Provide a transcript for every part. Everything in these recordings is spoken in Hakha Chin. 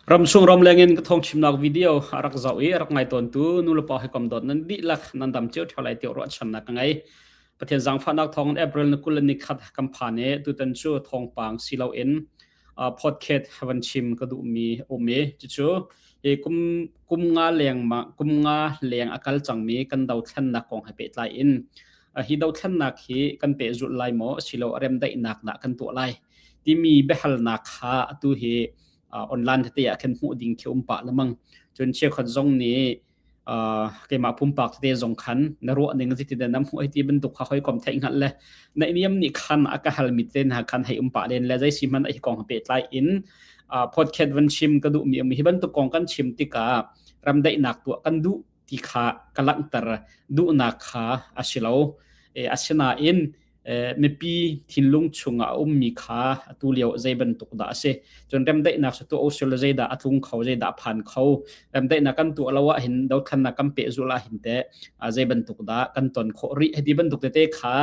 Ramchung ramleng in ka thawngchimnak video a rak zoh i a rak ngai tawntu nulepa hawikom dawt nan dihlak nan dam cio ṭheo lai tiah ruahchannak ka ngei. Pathian zaangfahnak thawngin April ni 20 le nikhat kan phan i tutan cu thawngpang si loin podcast van chim ka duhmi a um i cucu hi kum kum nga leng ma kum nga leng a kal cangmi kan dothlennak kong he pehtlai in hi dothlennak hi kan pehzulh lai maw asilo remdaihnak dah kan tuah lai timi biahalnak kha atu hi online tete ah khan hmuh ding khi um pah lemang. Cun cheukhat zong nih keimah pumpak tete zong khan na ruah ning ziti dan nam hmuh hei ti bantuk kha hawikom theih hngalh le na niam nih khan a ka hal mi te hna khan hei um pah len le zei si hmanh hi kong pehtlai in podcast van chim ka duh mi um hi bantuk kong kan chim tikah ramdaihnak tuah kan duh ti kha ka langhter duhnak kha a si lo. Asinain mipi thinlung chungah a ummi kha atu lio zei bantuk dah a si. Cun remdaihnak cu tuah usih law zeidah a tlung kho, zeidah a phan kho. Remdaihnak kan tuah lo ahhin dothlannak kan pehzulh ahhin teh zei bantuk dah kan ton khawh rih. Hiti bantuk tete kha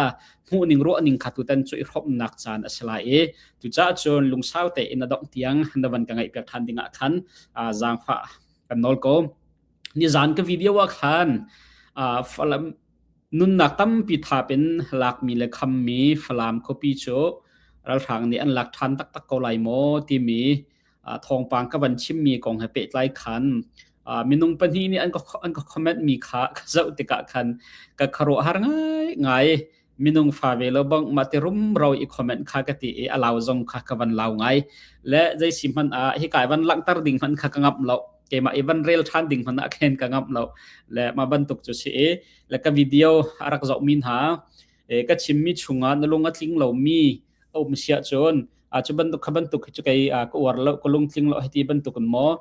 hmuhning ruahning kha tutan cu i hrawmnak caan a si lai i cucaah cun lungsau tein a dongh tiang na van ka ngaihpiak ṭhan ding ah khan zaangfah kan nawl ko. Nizan ka video ah khan Falam nunnak tampi thap in lakmi le khammi Falam khuapi cu ralhrang nih an lak ṭhan taktak ko lai maw timi thawngpang ka van chimmi kong he pehtlai khan minung pahnih nih an ka an ka comment mi kha ka zoh tikah khan ka khuaruahhar ngai ngai. Minung fa ve lo bang mah ti rumro i comment kha ka ti i a lau zong kha ka van lau ngai. Le zei si hmanh ah hi kai van langhter ding hmanh kha ka ngamh lo. Keimah i van rel ṭhan ding hmanh ah khin ka ngamh lo. Le mah bantuk cu si i le ka video a rak zoh mi hna ka chimmi chungah na lung a tling lomi a um si ahcun cu bantuk kha bantuk hi cu kei ka uar lo ka lungtling lo hiti bantuk in maw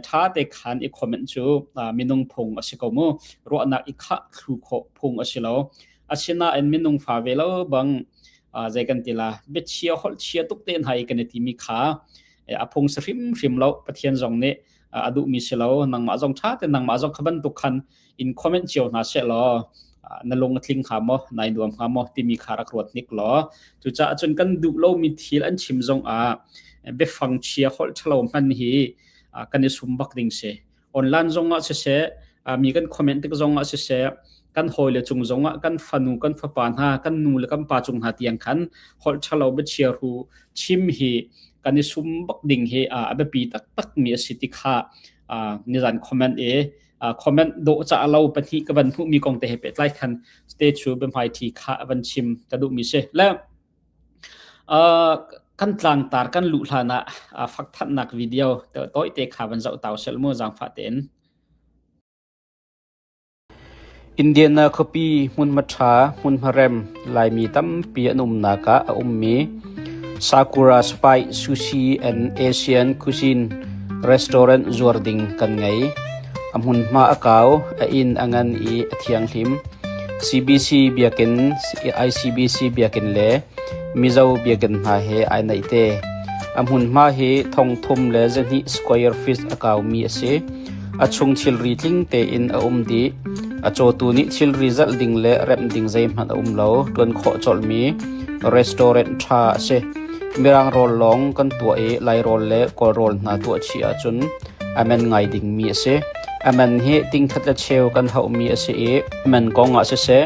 ṭha te khan i comment cu minung phung a si ko mu. Ruahnak i khah thlu khawh phung a si lo. Asinain minung fa ve lo bang zei kan ti la biachia holh chia tuk te hna i kan i timi kha a phung si hrimhrim lo. Pathian zong nih a duhmi si lo. Nangmah zong ṭha te nangmah zong kha bantuk khan in comment cio hna seh law na lung a tling hnga maw nai nuam hnga maw timi kha rak ruat hnik law cucaah cun kan duh lomi thil an chim zong ah biafang chia holh ṭhalo hman hi kan i sum bak ding si. Online zong ah siseh, mi kan comment tik zong ah siseh, kan hawile cung zong ah kan fanu kan fapa hna kan nu le kan pa cung hna tiang khan holh ṭhalo biachia hu chim hi kan i sum bak ding hi a biapi taktak mi a si ti kha nizan comment i comment dawh ca lo pahnih ka van hmuh mi kong te he pehtlai khan te chu biahmai thi kha van chim ka duh mi si. Le kan tlangtar kan luh hlan ah fakthanhnak video tawi te kha van zoh tau sel mu zaangfah tein. Indiana khuapi hmunhma ṭha hmunhma rem Laimi tampi an umnak ah a ummi Sakura Spice Sushi and Asian Cuisine restaurant zuar ding kan ngei. A hmunhma a kau, a inn a ngan i a thianghlim. CBC biakinn, ICBC biakinn le Mizo biakinn hna he ai naih te. A hmunhma hi 3,200 square feet a kaumi a si. A chung thilri tling tein a um dih. A cawtu nih thilri zalh ding le remh ding zeihmanh a um lo. Ṭuan khawh colhmi restaurant ṭha a si. Mirang rawl lawng kan tuah i Lai rawl le Kawl rawl hna tuah chih ahcun a man ngai dingmi a si. A man hi tingkhat le cheu kan hauhmi a si i a man kong ah siseh,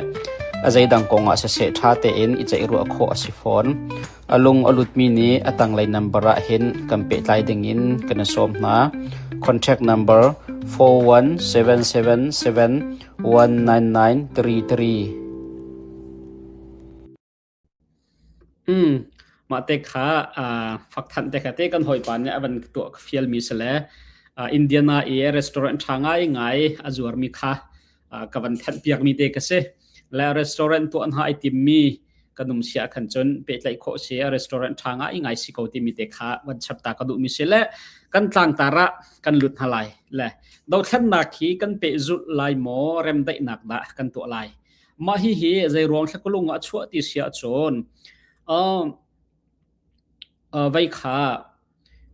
a zeidang kong ah siseh ṭha tein i ceihruah khawh a si fawn. A lung a lutmi nih a tanglei number ah hin kan pehtlai dingin kan i sawm hna. Contact number 41777 19933. Mah te kha fakthanh te kha te kan hawipa nih a van tuah fialmi si le Indiana i restaurant ṭha ngaingai a zuarmi kha ka van thanh piakmi te ka si. Le restaurant tuah hna ai timmi kan um sia khan cun pehtlaih khawh si, restaurant ṭha ngaingai si ko timi te kha van chap ta ka duhmi si le kan tlangtar ah kan lut hna lai. Le dothlennak hi kan pehzulh lai maw remdaihnak dah kan tuah lai? Mah hihi zeiruang thlakulung ah a chuah ti si ahcun vei kha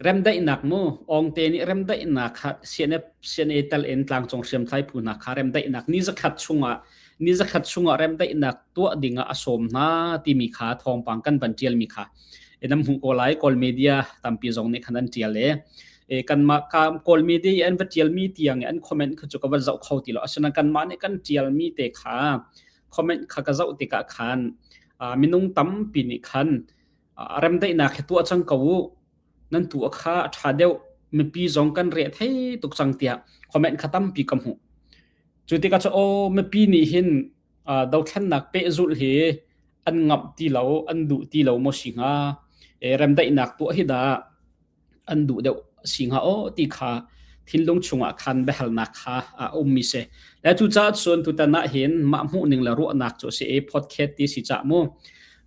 remdaihnak mu Awngte nih remdaihnak kha CNF CNA tal in tlangcung hriamtlai phu hna kha remdaihnak ni zakhat chungah ni zakhat chungah remdaihnak tuah ding ah a sawm hna timi kha thawngpang kan van tial mi kha nam hmuh ko lai. Kawl media tampi zong nih khan an tial e. Kanmah Kawl media i an va ṭialmi tiang i an comment kha cu ka van zoh kho ti lo. Asinain kanmah nih kan ṭialmi te kha comment kha ka zoh tikah khan minung tampi nih khan remdaihnak hi tuah cang ko u, nan tuah kha a ṭha deuh, mipi zong kan reh thei tuk cang tiah comment kha tampi ka hmuh. Cu tikah cu aw mipi nih hin dothlennak pehzulh hi an ngamh ti lo, an duh ti lo maw si hnga? Remdaihnak tuah hi dah an duh deuh si hnga aw ti kha thinlung chungah khan biahalnak kha a ummi si. Le cucaah cun tutan ah hin mah hmuhning le ruahnak cu a si i podcast ti si cah mu.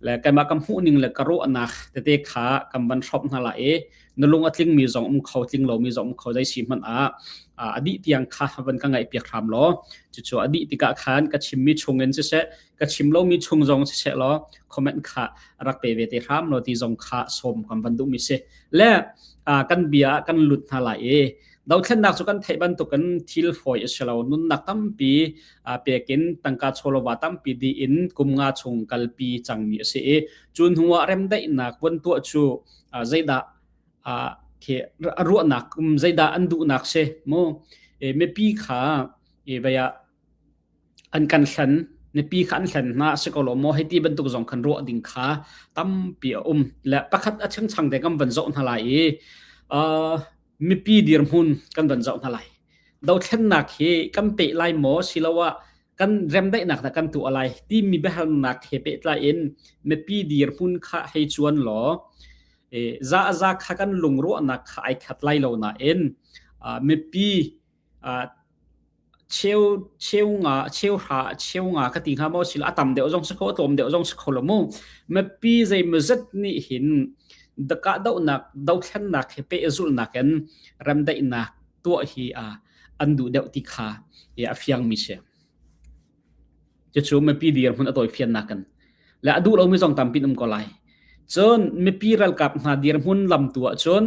Le keimah ka hmuhning le ka ruahnak tete kha kan van hrawmh hna lai i na lung a tlingmi zong um kho, tling lomi zong um kho, zei si hmanh ah a dih tiang kha van ka ngaihpiak hram law cucu a dih tikah khan ka chimmi chungin siseh ka chim lomi chung zong siseh law comment kha rak pe ve te hram law ti zong kha sawm kan van duhmi si. Le kan bia ah kan lut hna lai i dothlennak cu kan theih bantukin thil fawi a si lo. Nunnak tampi pekin tangka chawlova tampi dih in kum nga chung kalpi cangmi a si i cu hnu ah remdaihnak von tuah cu zeidah khi ruahnak zeidah an duhnak si mu. Mipi kha vei ah an kan hlen, mipi kha an hlen hna a si ko lo maw hei ti bantuk zong khan ruah ding kha tampi a um. Le pakhat a changchang te kan van zoh hna lai i mipi dirhmun kan van zoh hna lai. Dothlennak hi kan peh lai maw siloah kan remdaihnak dah kan tuah lai timi biahalnak he pehtlai in mipi dirhmun kha hei cuan law za za kha kan lungruahnak kha ai khat lai lo nain mipi cheu cheu nga cheu hra cheu nga ka ti hnga maw sila a tam deuh zong si kho a tlawm deuh zong si kho lo mu. Mipi zeimawzat nih hin kahdohnak dothlennak he pehzulhnak in remdaihnak tuah hi an duh deuh ti kha a fiangmi si. Cucu mipi dirhmun a tawifiannak in le a duh lomi zong tampi um ko lai. Cun mipi ralkap hna dirhmun lam tu ahcun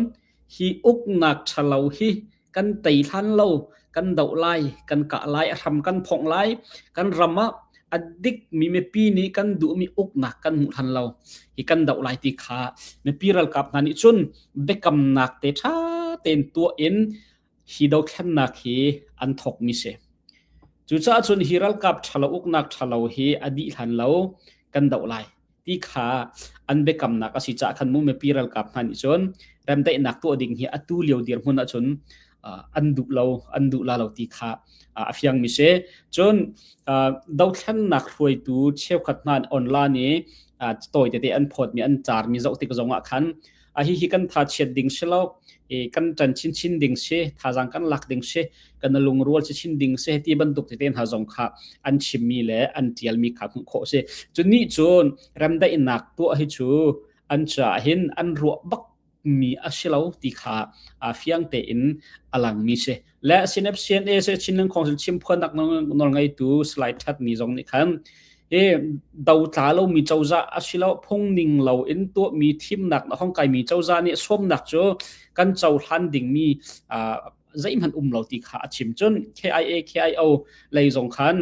hi uknak ṭhalo hi kan tei hlan lo, kan doh lai, kan kah lai, a hram kan phongh lai, kan ram ah a dikmi mipi nih kan duhmi uknak kan hmuh hlan lo hi kan doh lai ti kha mipi ralkap hna nih cun biakamnak te ṭha tein tuah in hi dothlennak hi an thawkmi si. Cucaah cun hi ralkap ṭhalo uknak ṭhalo hi a dih hlan lo kan doh lai ti kha an biakamnak a si caah khan mu mipi ralkap hna nih cun remdaihnak tuah ding hi atu lio dirhmun ahcun an duh lo, an duh la lo ti kha a fiangmi si. Cun dothlennak hruaitu cheukhat hna online i tawi tete an phawtmi an carmi zoh tik zong ah khan a hi hi kan tha chiat ding si lo, i kan ṭan chinchin ding si, thazaang kan lak ding si, kan lungrual chin ding si ti bantuk tete hna zong kha an chimmi le an ṭialmi kha hmuh khawh si. Cu nih cun remdaihnak tuah hi cu an caah hin an ruah bak mi a si lo ti kha fiang tein a langmi si. Le Sinep CNA se Chinland Council chimphuannak nawlngeitu Salai That Ni zong nih khan i dotla lomi cozah asilo phungning lo in tuahmi thimnak na hong kaimi cozah nih sawmnak cu kan cohlan dingmi zeihmanh um lo ti kha a chim. Cun KIA KIO lei zong khan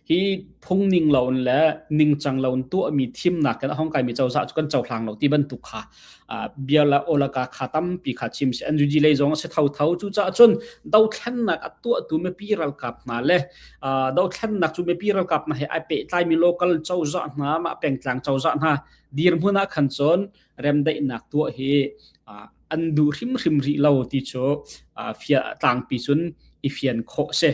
hi phungning lo in le ningcang lo in tuahmi thimnak kan hong kaimi cozah cu kan cohlang lo ti bantuk kha bia la olaka kha tampi kha chim si. NUG lei zong a si thotho. Cucaah cun dothlennak a tuahtu mipi ralkap hna le dothlennak cu mipi ralkap hna he ai pehtlaimi local cozah hna, mah pengtlang cozah hna dirhmun ah khan cun remdaihnak tuah hi an duh hrimhrim rih lo ti cu fia tlangpi cun i fian khawh si.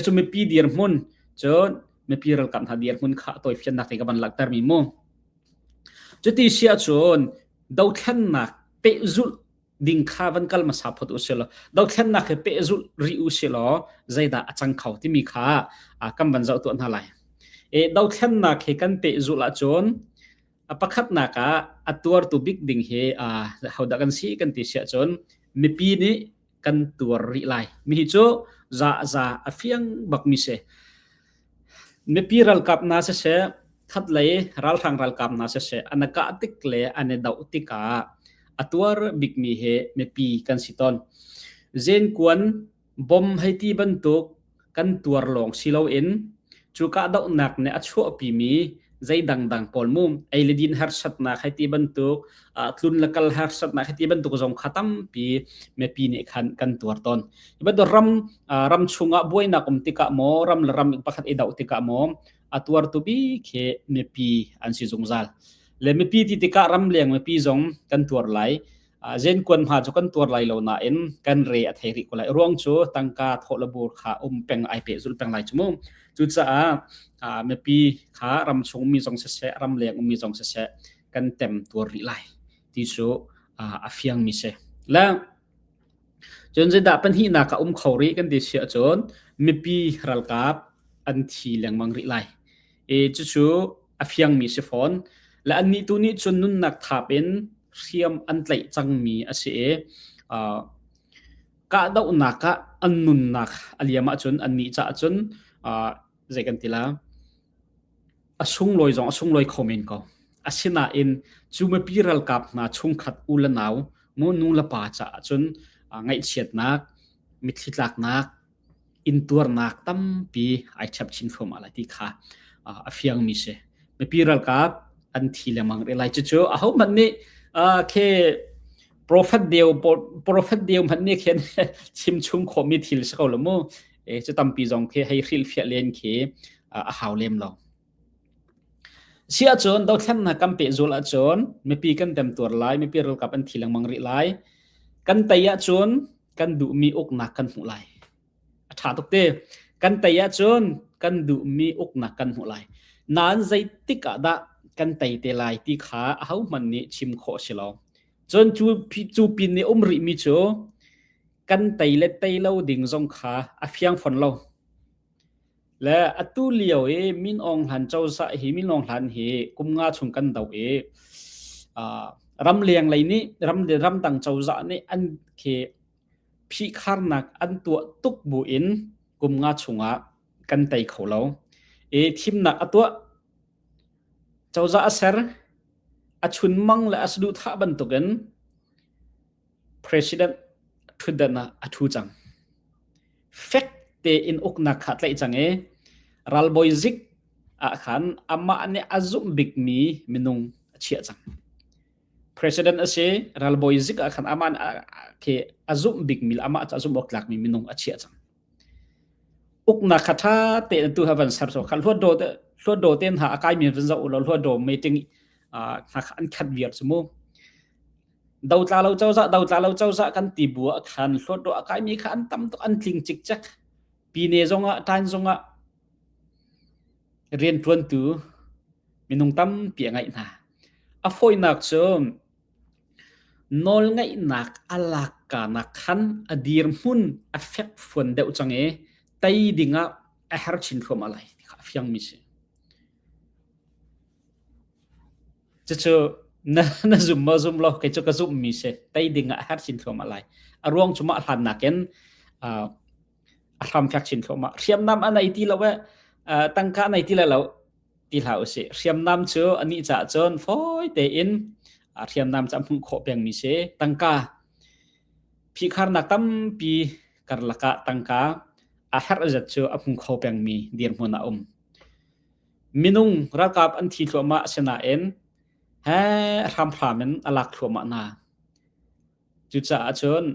Cu mipi dirhmun cun mipi ralkap hna dirhmun kha tawifiannak te ka van langhtermi mu. Cuti si ahcun dothlennak pehzulh ding kha van kal hmasa phot u sih law dothlennak he pehzulh rih u sih law zeidah a cang kho timi kha kan van zoh tuah hna lai. E, dothlennak he kan pehzulh ahcun a pakhatnak ah a tuartu bik ding hi hodah kan si kan ti si ahcun mipi nih kan tuar rih lai. Mi hi cu za za a fiang bakmi si. Mipi ralkap hna siseh, khatlei ralhrang ralkap hna siseh, an i kah tik le an i doh tikah a tuar bikmi hi mipi kan si tawn. Zenkuan bom hei ti bantuk kan tuar lawng si loin cu kahdohnak nih a chuahpimi Zei dangdang pawl mu ei le din harsatnak hei ti bantuk, tlun le kal harsatnak hei ti bantuk zong kha tampi mipi nih khan kan tuar tawn. Hi bantuk ram ram chungah buainak um tikah maw, ram le ram pakhat i doh tikah maw, a tuartu bik hi mipi an si zungzal. Le mipi ti tikah ramleng mipi zong kan tuar lai. Zenkuan hma cu kan tuar lai lo nain kan re a thei rih ko lai. Ruang cu tangka thawh le bur kha um peng ai pehzulh peng lai cu mu. Cucaah mipi kha ramchung mi zong siseh, ramleng ummi zong siseh kan tem tuar rih lai ti cu a fiangmi si. Le cun zeidah pahnihnak a um kho rih kan ti si ahcun mipi ralkap an thi lengmang rih lai. I cucu a fiangmi si fawn. Le annih tu nih cun nunnak thap in hriam an tlaih cangmi a si i uh, kahdohnak ah an nunnak a liam ahcun annih caah cun uh, zei kan ti la a sunglawi zong a sunglawi kho men ko. Asinain cu mipi ralkap hna chungkhat u le nau mu nu le pa caah cun uh, ngaihchiatnak mitthli tlaknak intuarnak tampi ai chap chin thluahmah lai ti kha a fiangmi si. Mipi ralkap an thi lengmang rih lai. Cucu ahohmanh nih khi prophet deu prophet deu hmanh nih khin chim chung khawhmi thil si ko lo mu. E, cu tampi zong khi hei hrilhfiah len khi a hau lem lo. Si ahcun dothlennak kan pehzul ahcun mipi kan temtuar lai, mipi ralkap an thi lengmang rih lai. Kan tei ahcun kan duhmi uknak kan hmuh lai. A ṭha tuk te. Kan tei ahcun kan duhmi uknak kan hmuh lai. Nain zeitik ah dah kan tei te lai ti kha ahohmanh nih chim khawh a si lo. Cun cu, cu pin nih um rihmi cu kan tei le tei lo ding zong kha a fiang fawn lo. Le atu lio i Min Aung Hlaing cozah hi Min Aung Hlaing hi kum nga chung kan doh i uh, ramleng lei nih ram ramdang cozah nih an khi phihkharnak an tuah tuk buin kum nga chungah kan tei kho lo. I thimnak a tuah cozah a ser a chunmang le a saduhthah bantukin President ṭhutdan ah a ṭhu cang. Fek tein uknak kha tlaih cang i ralbawi zik ah khan amah nih a zumh bikmi minung a chiah cang. President a si, ralbawi zik ah khan amah khi a zumh bikmi le amah cu a zumh awk tlakmi minung a chiah cang. Uknak kha ṭha tein tu ha van ser so kha hluat daw te hluat daw ten ha a kaimi van zoh ulaw hluat daw meeting hna kha an khat viar cu mu. Dotla lo cozah dotla lo cozah kan ti bu ah khan hluatdaw a kaimi kha an tam tuk an tling cikcek. Pine zongah ṭan zongah rianṭuantu minung tampi a ngeih hna. A fawinak cu nawlngeihnak a lak kanak khan a dirhmun a fekfuan deuh cang i tei dingah a her chin thluahmah lai ti kha a fiangmi si. Cucu na, na zum maw zum lo kei cu ka zumhmi si. Tei ding ah a her chin thluahmah lai. A ruang cu mah hlan nakin uh, a hram fek chin thluahmah. Hriamnam a nei ti lo e, uh, tangka a nei ti le lo ti hlah usih. Hriamnam cu anih caah cun fawi tein uh, hriamnam cu a hmuh khawh pengmi si. Tangka phihkharnak tampi karlak ah tangka a herh zat cu a hmu kho pengmi dirhmun a um. Minung ralkap an thi thluahmah asinain he hramhram in a lak thluahmah hna. Cucaah cun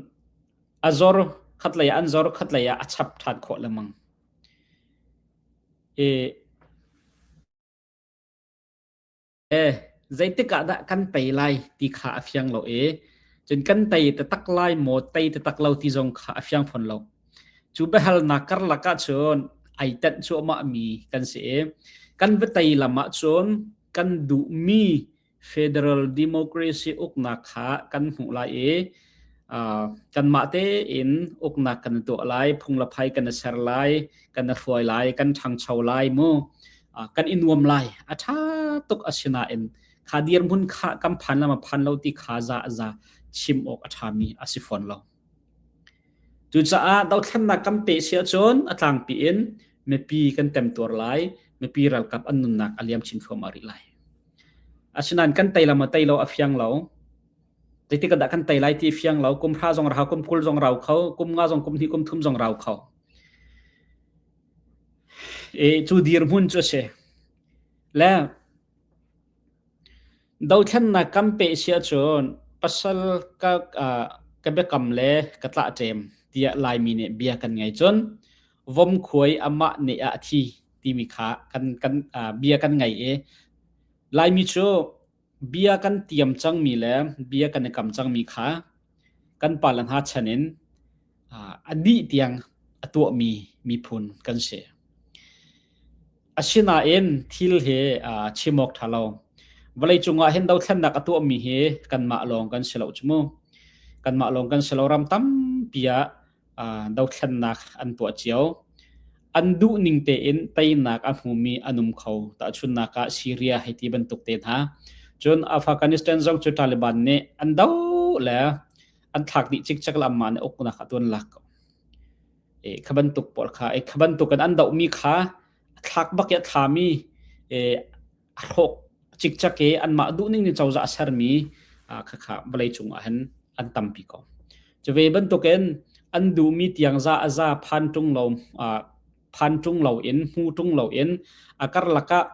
a zor khatlei ah an zor khatlei ah a chap ṭhan khawh lengmang. I Zeitik ah dah kan tei lai ti kha a fiang lo i cun kan tei taktak lai maw tei taktak lo ti zong kha a fiang fawn lo. Cu biahalnak karlak ah cun ai tenh cuahmahmi kan si i kan va tei lam ahcun kan duhmi federal democracy uknak kha kan hmuh lai i kanmah tein uknak kan tuah lai, phung le phai kan i ser lai, kan i hruai lai, kan ṭhangcho lai mu. Kan i nuam lai. A ṭha tuk asinain kha dirhmun kha kan phan lam a phan lo ti kha za za chim awk a ṭhami a si fawn lo. Cucaah dothlennak kan pe si ahcun a tlangpi in mipi kan temtuar lai, mipi ralkap an nunnak a liam chin thluahmah rih lai. Asinain kan tei lam a tei lo a fiang lo. Zeitik dah kan tei lai ti fiang lo. Kum hra zong rau, kum 20 zong rau kho, kum nga zong kum hnih kum thum zong rau kho. E, cu dirhmun cu a si. Le. Dothlennak kan peh si ahcun pasal ka ka biakam le ka tlahṭem tiah Laimi nih bia kan ngei cun vomkhuai amah nih ah a thi timi kha kan kan bia kan ngei i Laimi cu bia kan tiam cangmi le bia kan i kam cangmi kha kan pale hna chan in a dih tiang a tuahmi miphun kan si. Asinain thil hi chim awk ṭha lo. Vawleicung ah hin dothlennak a tuahmi hi kanmah lawng kan si lo cu mu. Kanmah lawng kan si lo ram tampi ah dothlennak an tuah cio. An duh ning tein teinak a hmumi an um kho. Tahchunhnak ah Syria hei ti bantuk te hna. Cun Afghanistan zong cu Taliban nih an doh le an thlak dih cikcek le anmah nih uknak a tuan lak ko. Kha bantuk pawl kha kha bantuk in an dohmi kha a thlak bak i a thlami a hrawk cikcek i anmah duhning in cozah a sermi khakha vawleicung ah hin an tampi ko. Cu ve bantukin an duhmi tiang za a za phan ṭung lo phan ṭung loin hmu ṭung loin a karlak ah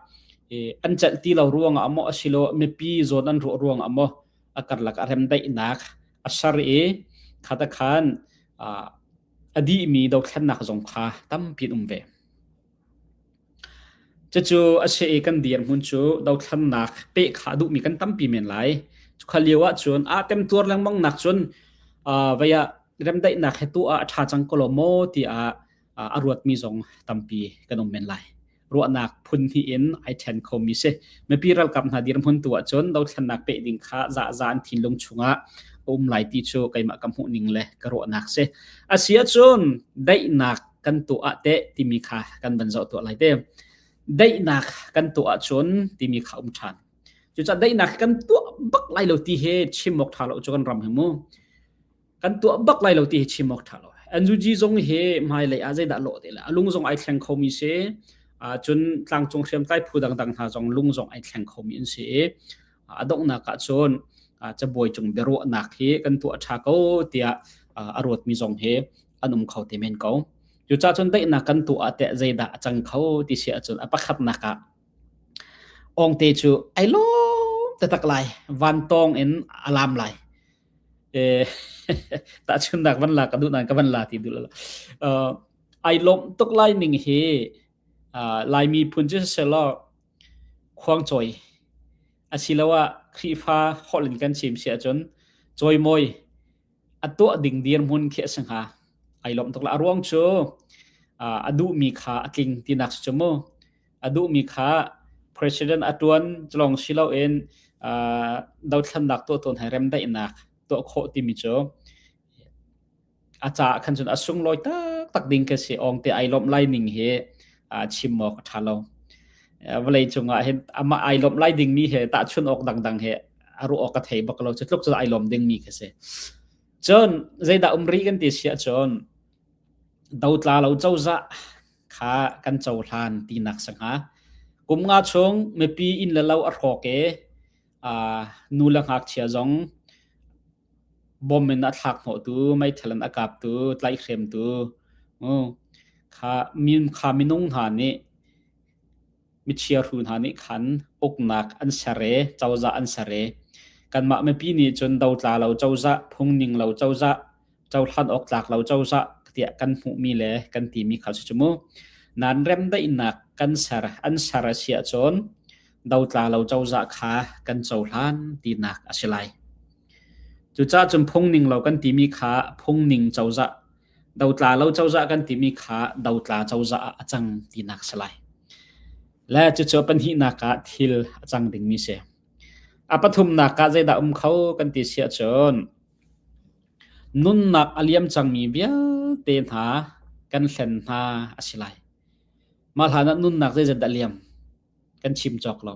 an celh ti lo ruangah maw asilo mipi zawn an ruah ruangah maw a karlak ah remdaihnak a ser i khata khan a dihmi dothlennak zong kha tampi an um ve. Cucu a si i kan dirhmun cu dothlennak peh kha a duhmi kan tampi men lai. Cukha lio ahcun ah temtuar lengmang nak cun vei ah remdaihnak he tuah ah a ṭha cang ko lo maw tiah a ruatmi zong tampi kan um men lai. Ruahnak phun hnih in ai ṭhen khomi si. Mipi ralkap hna dirhmun tu ahcun dothlennak peh ding kha zahza an thinlung chungah a um lai ti cu keimah ka hmuh ning le ka ruahnak si. A si ahcun daihnak kan tuah ah teh timi kha kan van zoh tuah lai te. Daihnak kan tuah ahcun timi kha um ṭhan. Cucaah daihnak kan tuah bak lai lo ti hi chim awk ṭha lo cu kan ram hi mu. Kan tuah bak lai lo ti hi chim awk ṭha lo. NUG zong hi hmailei ah zeidah lawh te le a lung zong ai thleng khomi si. Cun tlangcung hriamtlai phu dangdang hna zong lung zong ai thleng khomi an si i a donghnak ah cun cabuai cung biaruahnak hi kan tuah ṭha ko tiah a ruatmi zong hi an um kho te men ko. Cucaah cun daihnak kan tuah ah teh zeidah a cang kho ti si ahcun a pakhatnak ah Awngte cu ai lawm taktak lai. Vantawng in a lam lai. Tahchunhnak van la ka duh nain ka van la ti duh lo. Ai lawmh tuk lai ning hi Laimi phun cu siselaw khuangcawi asiloah Khrihfa holh in kan chim si ahcun cawimawi a tuah ding dirhmun khi a si hnga. Ai lawmh tuk lai. A ruang cu a duhmi kha a tling tinak si cu mu. A duhmi kha president a ṭuan lawng si loin dothlennak tuah tawn he remdaihnak tuah khawh timi cu a caah khan cun a sunglawi taktak ding ka si. Awngte ai lawmh lai ning hi chim awk a ṭha lo. Vawlei cungah hin amah ai lawmh lai dingmi he tahchun awk dangdang he a ruah awk ka thei bak lo. Cu tluk cu ai lawm dingmi ka si. Cun zeidah um rih kan ti si ahcun dotla lo cozah kha kan cohlan tinak si hnga. Kum nga chung mipi inn le lo a hrawk i nu le ngakchia zong bom in a thlak hnawhtu, meithal in a kaptu, tlaihhremtu kha kha minung hna nih michiahru hna nih khan uknak an ser i cozah an ser i kanmah mipi nih cun dotla lo cozah, phungning lo cozah, cohlan awk tlak lo cozah tiah kan hmuhmi le kan timi kha si cu mu. Nan remdaihnak kan ser an ser a si ahcun dotla lo cozah kha kan cohlan tinak a si lai. Cucaah cun phungning lo kan timi kha phungning cozah dotla lo cozah kan timi kha dotla cozah ah a cang tinak si lai. Le cucu pahnihnak ah thil a cang dingmi si. A pathumnak ah zeidah um kho kan ti si ahcun nunnak a liam cangmi vialte hna kan hlen hna a si lai. Mah hlan ah nunnak zeizat dah liam kan chim cawk lo.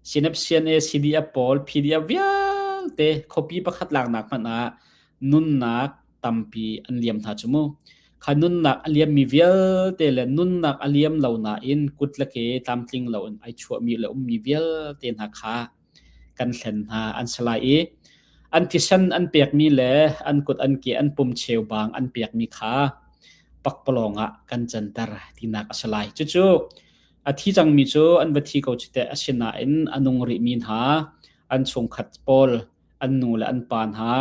Sinep CNA, CDF pawl, PDF vialte khuapi pakhat laknak hmanh ah nunnak tampi an liam hna cu mu. Kha nunnak a liammi vialte le nunnak a liam lo nain kut le ke tlamtling loin ai chuahmi le ummi vialte hna kha kan hlen hna an si lai i an thisen an pekmi le an kut an ke an pum cheubang an pekmi kha pakpalawng ah kan canter tinak a si lai. Cucu a thi cangmi cu an va thi ko cu teh asinain a nung rihmi hna an chungkhat pawl an nu le an pa hna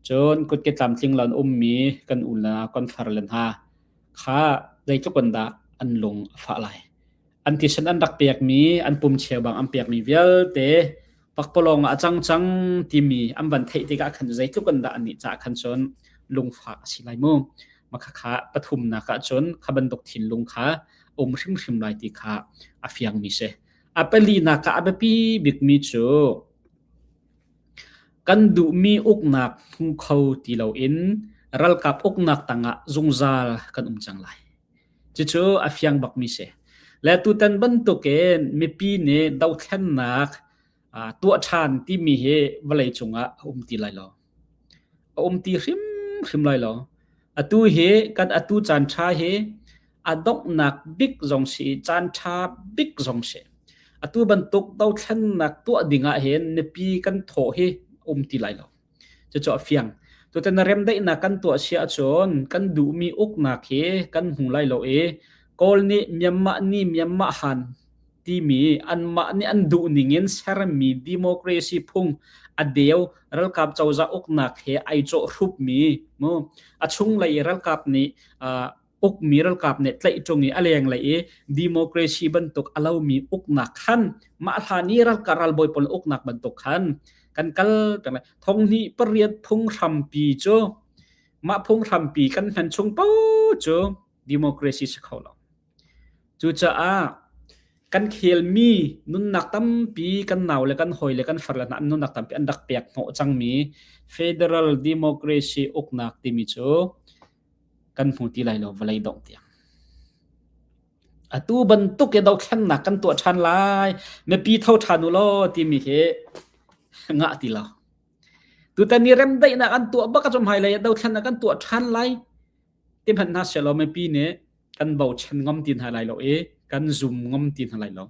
cun kutke tlamtling lo an ummi kan u le kan far le hna kha zeitluk in dah an lung a fah lai. An thisen an rak pekmi, an pum cheubang an pekmi vialte pakpalawng ah a cang cang timi an van theih tikah khan zeitluk in dah annih caah khan cun lungfak a si lai mu. Makhakha pathumnak ah cun kha bantuk thinlung kha um hrimhrim lai ti kha a fiangmi si. A palinak ah a biapi bikmi cu kan duhmi uknak hmu kho ti loin ralkap uknak tangah zungzal kan um cang lai. Cucu a fiang bakmi si. Le tutan bantukin mipi nih dothlennak tuah ṭhan timi hi vawlei cungah a um ti lai lo. A um ti hrimhrim lai lo. Atu hi kan atu caan ṭha hi a donghnak bik zong si i caan ṭha bik zong si. Atu bantuk dothlennak tuah ding ah hin mipi kan thawh hi um ti lai lo. Cucu a fiang. Tutan remdaihnak kan tuah si ahcun kan duhmi uknak hi kan hmu lai lo i Kawl nih Myanmar nih Myanmar han timi anmah nih an duh ning in sermi democracy phung a deu ralkap cozah uknak he ai cawh hrupmi mu a chunglei ralkap nih ukmi ralkap nih tlaih ṭung i a lenglei i democracy bantuk a lomi uknak khan mah hlan i ralkap ralbawi pawl uknak bantuk khan kan kal peng lai. Thonghnih pariat phunghrampi cu mah phunghrampi kan hman chung paoh cu democracy si kho lo. Cucaah kan khelmi nunnak tampi kan nau le kan hawi le kan far le hna an nunnak tampi an rak pek hnawh cangmi federal democracy uknak timi cu kan hmu ti lai lo vawlei dongh tiang. Atu bantuk i dothlennak kan tuah ṭhan lai, mipi tho ṭhan u law timi hi ngah ti lo. Tutan i remdaihnak an tuah bak ahcun hmailei ah dothlennak kan tuah ṭhan lai ti hmanh hna sehlaw mipi nih kan bochan ngam ti hna lai lo i kan zum ngam ti hna lai lo.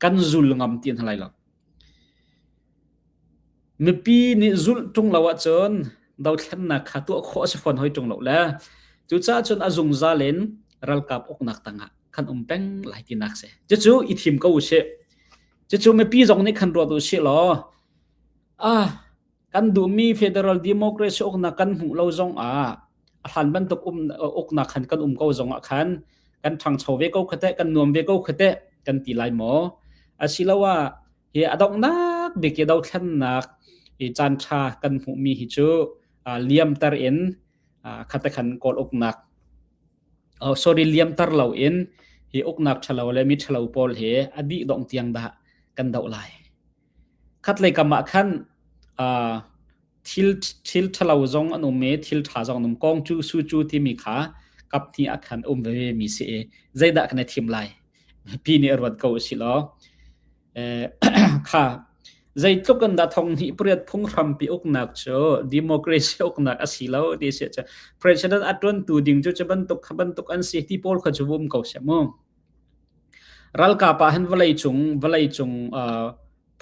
Kan zul ngam ti hna lai lo. Mipi nih zulh ṭung lo ahcun dothlennak kha tuah khawh a si fawn hoi ṭung lo le cucaah cun a zungzal in ralkap uknak tangah kan um peng lai tinak si. Cucu i thim ko usih. Cucu mipi zong nih khan ruat usih law ah kan duhmi federal democracy uknak kan hmuh lo zong ah a hlan bantuk um uknak khan kan um ko zong ah khan kan ṭhangcho ve ko kha teh kan nuam ve ko kha teh kan ti lai maw? Asiloah hi a donghnak bik i dothlennak i caan ṭha kan hmuhmi hi cu liamter in khate khan Kawl uknak oh sorry liamter lo in hi uknak ṭhalo le mi ṭhalo pawl hi a dih dongh tiang dah kan doh lai. Khatlei kam ah khan thil thil ṭhalo zong an um i thil ṭha zong an um. Kong cu su cu timi kha kap hnih ah khan um veve mi si i zeidah kan i thim lai? Pi nih ruat ko usih law kha zeitluk in dah thong hnih pariat phunghrampi uknak cu democracy uknak a si lo ti si cu president a ṭuantu ding cu cu bantuk kha bantuk an si ti pawl kha cu um ko seh mu. Ralkap ah hin vawleicung vawleicung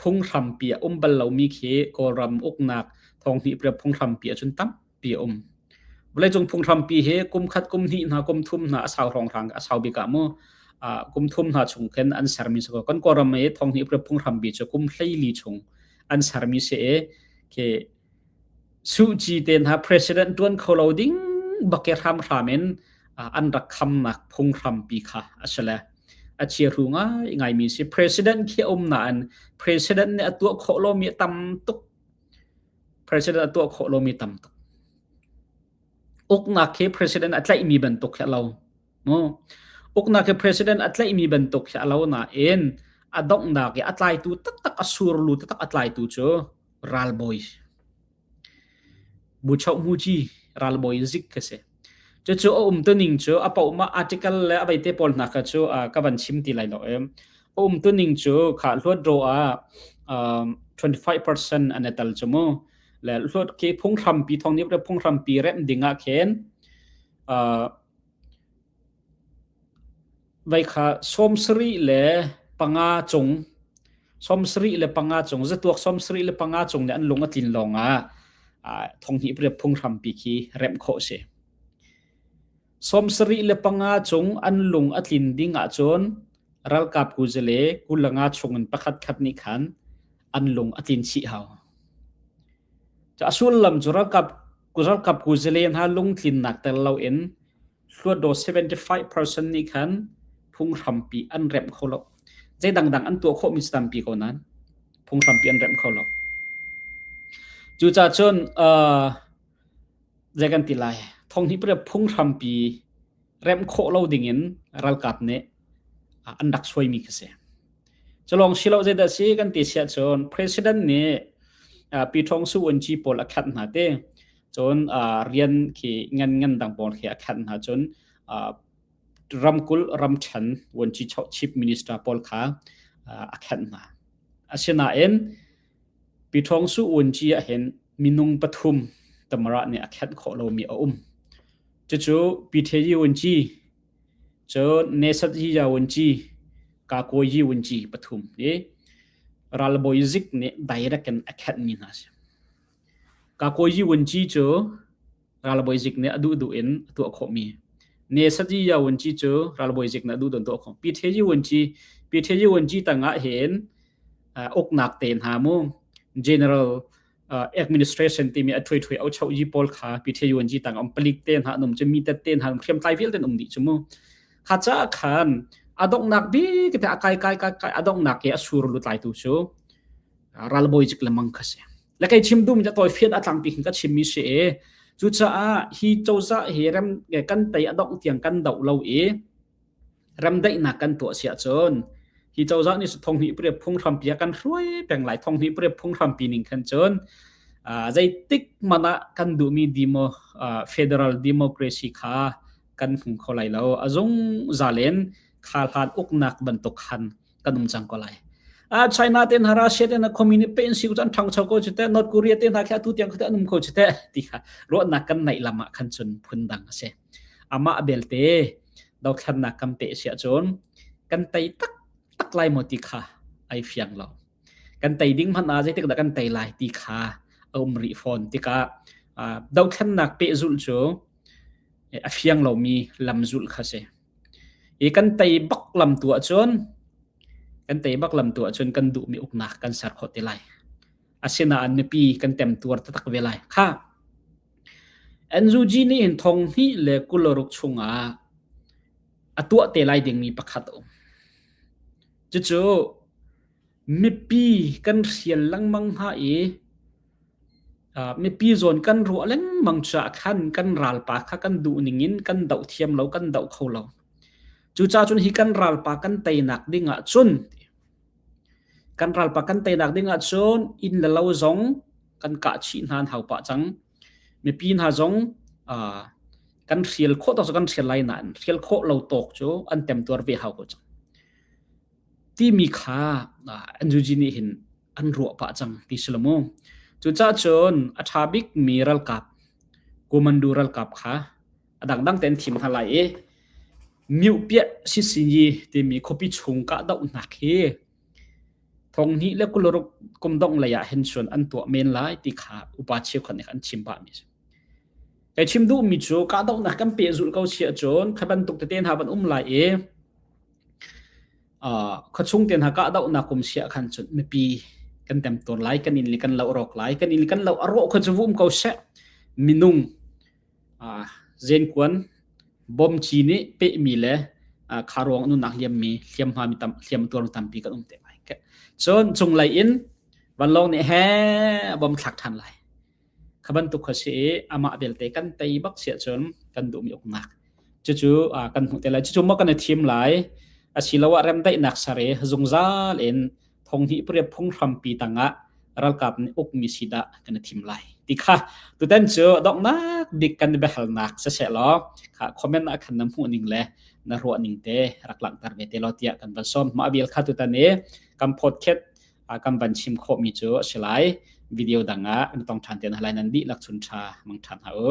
phunghrampi a um bal lomi khi Kawlram uknak thong hnih pariat phunghrampi ahcun tampi a um. Vawleicung phunghrampi hi kum khat kum hnih hna kum thum hna a sau hrawnghrang a sau bik ah mu kum thum hna chung khin an sermi si ko. Kan Kawlram i thonghnih pariat phunghrampi cu kum 14 chung an sermi si i khi Suh Kyi te hna president ṭuan kho lo ding bak i hramhram in an rak khamnak phunghrampi kha a si le a chiahru ngaingaimi si. President khi a um nain president nih a tuah khawh lomi a tam tuk. President a tuah khawh lomi tam tuk. Uknak khi president a tlaihmi bantuk khi a lo. Mu. Uknak hi president a tlaihmi bantuk khi a lo nain a donghnak i a tlaitu taktak a surlu taktak a tlaitu cu ralbawi. Buchoh muci ralbawi zik khi si. Cucu a umtuning cu a pohmah article le a veite pawl hna kha cu ka van chim ti lai lo em. A umtuning cu kha hluat ro ah 25% an i tel cu mu. Le hluat khi phunghrampi thong nih phunghrampi remh ding ah khin Vai kha 75 cung 75 cung zatuak 75 cung nih an lung a tlin lawngah thonghnih pariat phunghrampi khi remh khawh a si. 75 cung an lung a tlin ding ahcun ralkap kuzale 25 chung in pakhat khat nih khan an lung a tlin chih hau. A sullam cu ralkap ralkap kuzale hna lungtlinnak tel loin hluatdaw 75% nih khan phunghrampi an remh kho lo. Zei dangdang an tuah khawhmi cu tampi ko nain phunghrampi an remh kho lo. Cucaah cun uh, zei kan ti lai thonghnih pariat phunghrampi remh khawh lo dingin ralkap nih an rak suaimi khi si. Culawng silo zeidah si kan ti siah cun president nih Pi Thong Su Wun pawl a khat hna te cun rian khi ngan ngan dang pawl khi a khat hna cun ramkulh ramthan Wunci chief minister pawl kha a khat hna. Asinain Pi Thong Su Wunci ah hin minung pathum tamara nih a khat khawh lomi a um. Cucu Pi The Yi Wunci Cun Nesat hi ya wunci, Kakuai yi wunci pathum hi ralbawi zik nih direct in a khenhmi hna a si. Kakuai yi wunci cu ralbawi zik nih a duhduh in a tuah khawhmi. Nesat yi ya wunci cu ralbawi zik nih a duhduh in tuah khawh. Pi The yi wunci, Pi The yi wunci tangah hin uknak te hna mu general administration timi a ṭhui ṭhui au chau yi pawl kha PTUNG tang um palik te hna an um cu mi tet te hna hriamtlai vialte an um dih cu mu kha ca khan a donghnak bik te a kai kai kai kai a donghnak ke a sur lu tlai tu cu ralbawi cik lemang kha si le kai chim dum ja toi fian atlang pi khin ka chim mi si e cucaah hi cozah hi rem kan tei a dongh tiang kan do lo i Remdaihnak kan tuah si ahcun hi cozah nih thonghnih pariat phunghrampi ah kan hruai peng lai. Thonghnih pariat phunghrampi ning khan cun zeitik hmanh ah kan duhmi demo federal democracy kha kan hmu kho lai lo. A zungzal in kha hlan uknak bantuk khan kan um cang ko lai. China te hna Russia te hna communist pe in si cu an ṭhangcho ko cu teh North Korea te hna khi atu tiang kha an um ko cu teh ti kha ruahnak kan neih lam ah khan cun phun dang a si. Amah belte dothlannak kan peh si ahcun kan tei taktak lai maw ti kha ai fiang lo. Kan tei ding hmanh ah zeitik dah kan tei lai ti kha a um rih fawn tikah dothlannak pehzulh cu a fiang lomi lam zulh kha si. I kan tei bak lam tu ahcun kan tei bak lam tu ahcun kan duhmi uknak kan ser khawh te lai. Asinain mipi kan temtuar taktak ve lai. Kha NUG nih hin thong hnih le 26 chungah a tuah te lai dingmi pakhat a um. Cucu mipi kan hrial lengmang hna i mipi zawn kan ruah lengmang caah khan kan ralpa kha kan duh ning in kan doh thiam lo, kan doh kho lo. Cucaah cun hi kan ralpa kan teinak ding ah cun kan ralpa kan teinak ding ah cun inn le lo zong kan kah chih hna an hau pah cang. Mipi hna zong kan hrial khawh tawk cu kan hrial lai nain hrial khawh lo tawk cu an temtuar ve hau ko cang. Timi kha NUG nih hin an ruah pah cang ti si lo mu. Cucaah cun a ṭha bikmi ralkap, Kumandu ralkap kha a dangdang tein thim hna lai i Myopiah Sisinyi timi khuapi chung kahdohnak hi thonghnih le 26 kum dongh lei ah hin cun an tuah men lai ti kha upa cheukhat nih an chim pahmi a si. Kai chim duhmi cu kahdohnak kan pehzulh ko si ahcun kha bantuk tete hna van um lai i khuachung te hna kahdohnak kum si ah khan cun mipi kan temtuar lai, kan inn le kan lo a rawk lai, kan inn le kan lo a rawh kha cu vu um ko seh. Minung zenkuan bomci nih pehmi le kha ruang nunnak liammi hliamhma mi tam hliam tuar tampi kan um te lai. Cun cunglei in vanlawng nih he bom thlak ṭhan lai. Kha bantuk kha si i amah belte kan tei bak si ahcun kan duhmi uknak cucu kan hmuh te lai. Cucu maw kan i thim lai asiloah remdaihnak ser i zungzal in thonghnih pariat phunghrampi tangah ralkap nih ukmi si dah kan i thim lai ti kha tutan cu donghnak bik kan biahalnak siseh law kha comment ah khan na hmuh ning le na ruah ning te rak langhter ve te law tiah kan van sawm mah vial kha tutan i kan podcast kan van chim khawhmi cu a si lai video dang ah na tong ṭhan te na lai nan dihlak chun ṭha mang ṭhan ha u.